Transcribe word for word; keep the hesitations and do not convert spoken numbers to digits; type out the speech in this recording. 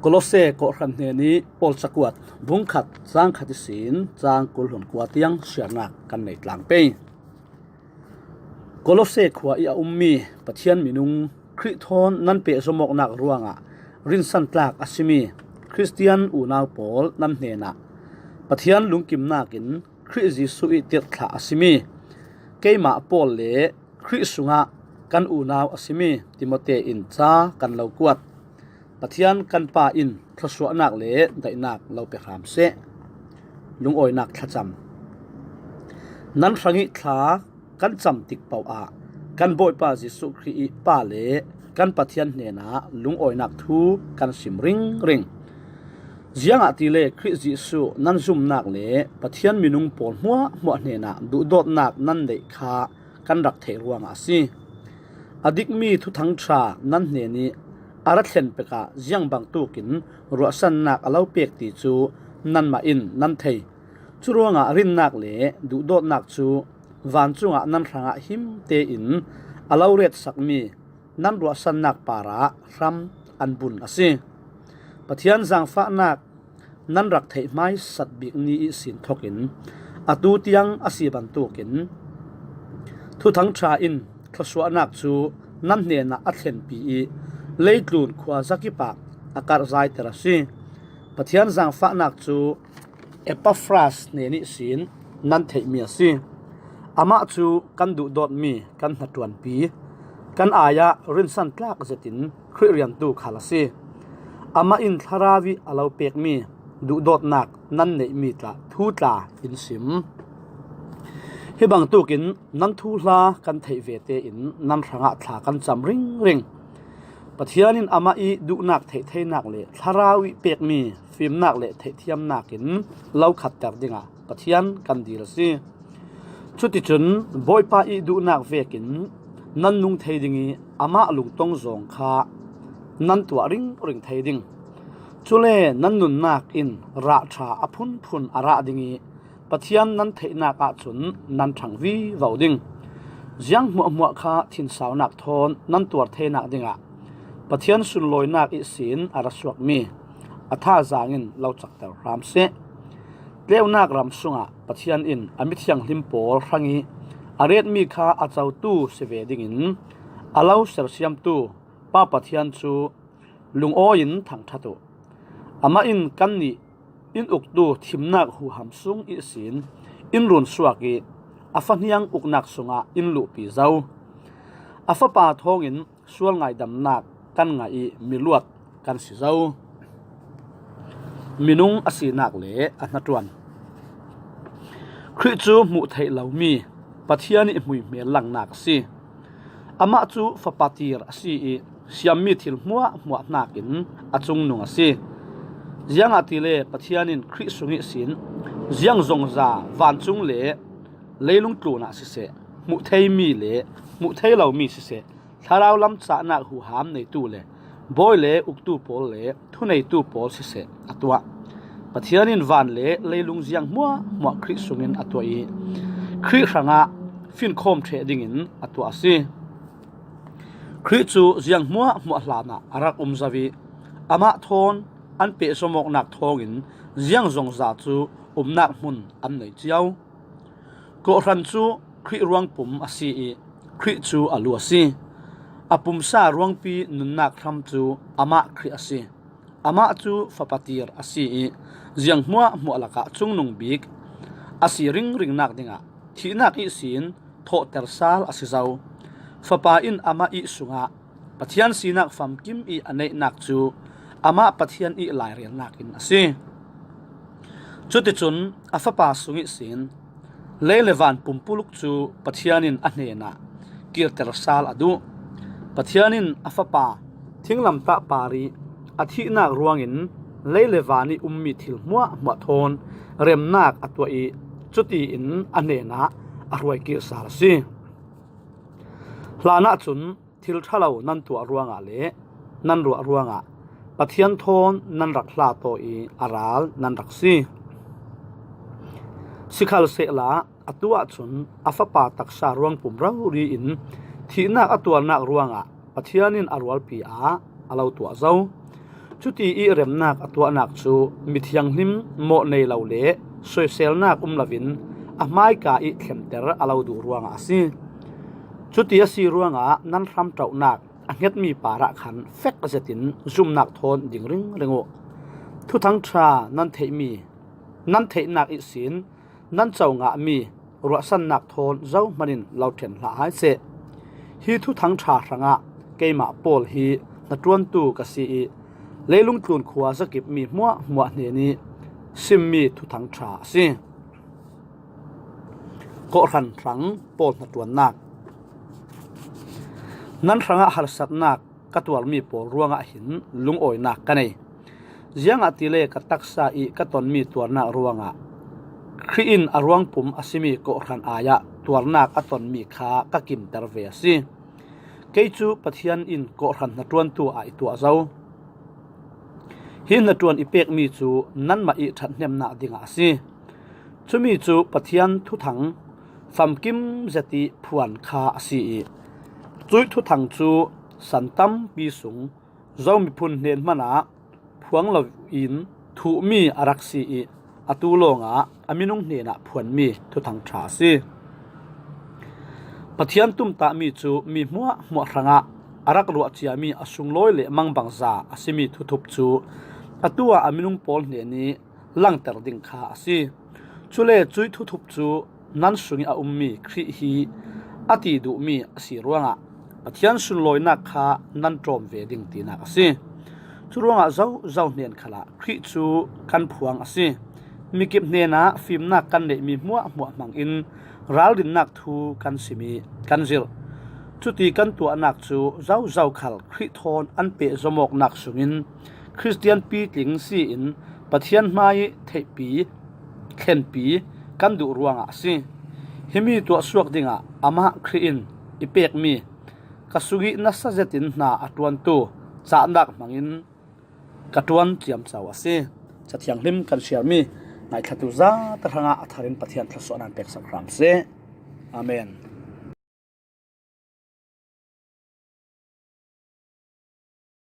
Kolose kawhhran hnenih Paul cakuat bung khat cang khat ihsin cang kul hun kua tiang siarnak kan nei tlang pei. Kolose khua ih a ummi Pathian minung Khrih thawn nan pehzomawknak ruangah rinsan tlak a simi Khristian unau pawl nan hnenah Pathian lungkimnakin Khrih Jesuh ih tirhthlah a simi keimah Paul le Khrih sungah kan unau a simi Timote in ca kan lo kuat. Pathian kan Pa in thluasuahnak le daihnak lo pe hram seh. Lungawinak thlacam. Nan hrangih thla kan cam tik paoh ah kan Bawipa Jesuh Khrih ih Pa le kan Pathian hnenah lungawinak thu kan sim ringring. Ziangahtile Khrih Jesuh nan zumnak le Pathian minung pawl hmuahhmuah hnenah duhdawtnak nan neih kha kan rak theih ruangah a si. A dikmi Thuthang ṭha nan hnenih a ra thlen pekah ziang bangtukin ruahsannak a lo pek ti cu nanmah in nan thei. Curuangah rinnak le duhdawtnak cu vancungah nan hrangah him tein a lo retsakmi nan ruahsannak parah hram an bun a si. Pathian zaangfahnak nan rak theih hmaisat bik ni ihsin thokin atu tiang a si bantukin Thuthang ṭha in thluasuahnak cu nan hnenah a thlenpi ih leitlun khuazakip ah a karhzaiter a si. Pathian zaangfahnak cu Epafras hnen ihsin nan theihmi a si. Amah cu kan duhdawtmi kan hnaṭuanpi, kan ai-ah rinsan tlak zetin Khrih riantu khal a si. Amah in thlarau ih a lo pekmi duhdawtnak nan neihmi tla thu tla in sim. Hi bangtukin nan thuhla kan theih ve tein nan hrangah thla kan cam ringring. Pathian in amah ih duhnak theihtheinak le thlarau ih pekmi fimnak le theihthiamnak in lo khatter dingah Pathian kan dil a si. Cuticun Bawipa ih duhnak vekin nan nung thei ding ih amah lungtong zawng kha nan tuah ringring thei ding. Cule nan nunnak in rah ṭha a phunphun a rah ding ih Pathian nan theihnak ahcun nan ṭhang vivo ding. Ziang hmuahhmuah kha thinsaunak thawn nan tuar theinak dingah Pathian sunlawinak ihsin a ra suakmi a thazaang in lo cakter hram seh. Tleunak ram sungah Pathian in a mithianghlim pawl hrangih a retmi kha a cotu si ve dingin a lo sersiamtu Pa Pathian cu lungawi in thangṭhat uh. Amah in kannih in uktu thimnak huham sung ihsin in runsuak ih a fahniang uknak sungah in luhpi zo. A Fapa thawngin sual ngaidamnak kan ngah ih miluat kan si zo. Minung a sinak le a hnaṭuan. Khrih cu hmuh theih lomi Pathian ih hmuihmel langnak a si. Amah cu fapa tir a si ih siammi thil hmuahhmuah hnakin a cungnung a si. Ziangahtile Pathian in Khrih sung ihsin ziang zongza vancung le leilung tlunah siseh, hmuh theimi le hmuh thei lomi siseh, thlarau lam cahnak huham neitu le bawi le uktu pawl le thuneitu pawl siseh a tuah. Pathian in van le leilung ziang hmuahhmuah Khrih sungin a tuah ih Khrih hrangah finkhawm ṭheh dingin a tuah a si. Khrih cu ziang hmuahhmuah hlanah a rak um zo ih amah thawn an pehzomawknak thawngin ziang zongza cu umnak hmun an nei cio. Kawhhran cu Khrih ruangpum a si ih Khrih cu a lu a si. A pumsa ruangpi nunnak hram cu amah Khrih a si. Amah cu fapa tir a si ih ziang hmuahhmuah lakah cungnung bik a si ringringnak dingah thihnak ihsin thawhter sal a si zo. Fapa in amah ih sungah Pathian sinak famkim ih a neihnak cu amah Pathian ih lairelnak in a si. Cuticun a Fapa sung ihsin lei le van pumpuluk cu Pathian in a hnenah kirter sal a duh. Pathian in a Fapa thinglamtah par ih a thihnak ruangin lei le van ih ummi thil hmuahhmuah thawn remnak a tuah ih cutiin a hnenah a hruai kir sal a si. Hlanah cun thil ṭhalo nan tuah ruangah le nan ruah ruangah Pathian thawn nan rak hla taw ih a ral nan rak si. Sikhalsehla atu ahcun a Fapa taksa ruangpum rori in thihnak a tuarnak ruangah Pathian in a rualpi ah a lo tuah zo. Cuti ih remnak a tuahnak cu mithianghlim mawh nei lo le soiselnak um loin a hmaika ih thlemter a lo duh ruangah a si. Cuti a si ruangah nan hramṭohnak a hngetmi parah khan fek zetin zumnak thawn ding ringring uh. Thuthang ṭha nan theihmi, nan theihnak ihsin nan co ngahmi ruahsannak thawn zohmanin lo ṭhen hlah hai seh. Hi Thuthang ṭha hrangah keimah Paul hi hnaṭuantu ka si ih, leilung tlun khua zakipmi hmuahhmuah hnenih simmi Thuthang ṭha a si. Kawhhran hrang Paul hnaṭuannak. Nan hrangah harsatnak ka tuarmi pawl ruangah hin lungawinak ka nei. Ziangahtile ka taksa ih ka tonmi tuarnak ruangah Khrih in a ruangpum a simi kawhhran ai-ah tuarnak a tonmi kha ka kimter ve a si. Kei cu Pathian in kawhhran hnaṭuantu ah i tuah zo. Hi hnaṭuan i pekmi cu nanmah ih ṭhathnemnak dingah a si. Cumi cu Pathian thuthang famkim zet ih phuan kha a si ih, cuih thuthang cu san tampi sung Zomiphun hnen hmanah phuang loin thuhmi a rak si ih, atu lawngah a minung hnenah phuanmi Thuthang ṭha a si. Pathian tumtahmi cu mi hmuahhmuah hrangah a rak ruah ciami a sunglawi le mangbangza a simi thuthup cu atu ah a minung pawl hnenih langter ding kha a si. Cule cuih thuthup cu nan sungih a ummi Khrih hi a ti duhmi a si ruangah Pathian sunlawinak kha nan ṭawm ve ding tinak a si. Curuangah zozo hnen khalah Khrih cu kan phuang a si. Mikip hnenah fimnak kan neihmi hmuahhmuah hmangin ralrinnak thu kan sim ih kan zirh. Cuti kan tuahnak cu zozo khal Khrih thawn an pehzom awknak sungin Khristian pitling si in Pathian hmai theihpi, thlenpi kan duh ruangah a si. Himi tuahsuak dingah amah Khrih in i pekmi ka sungih nasa zetin hna a ṭuantu cahnak hmangin ka ṭuan ciamco a si. Cathianghlim kan siarmi ngaithlatu zate hrangah a tharin Pathian thluasuahnak peksak hram seh. Amen.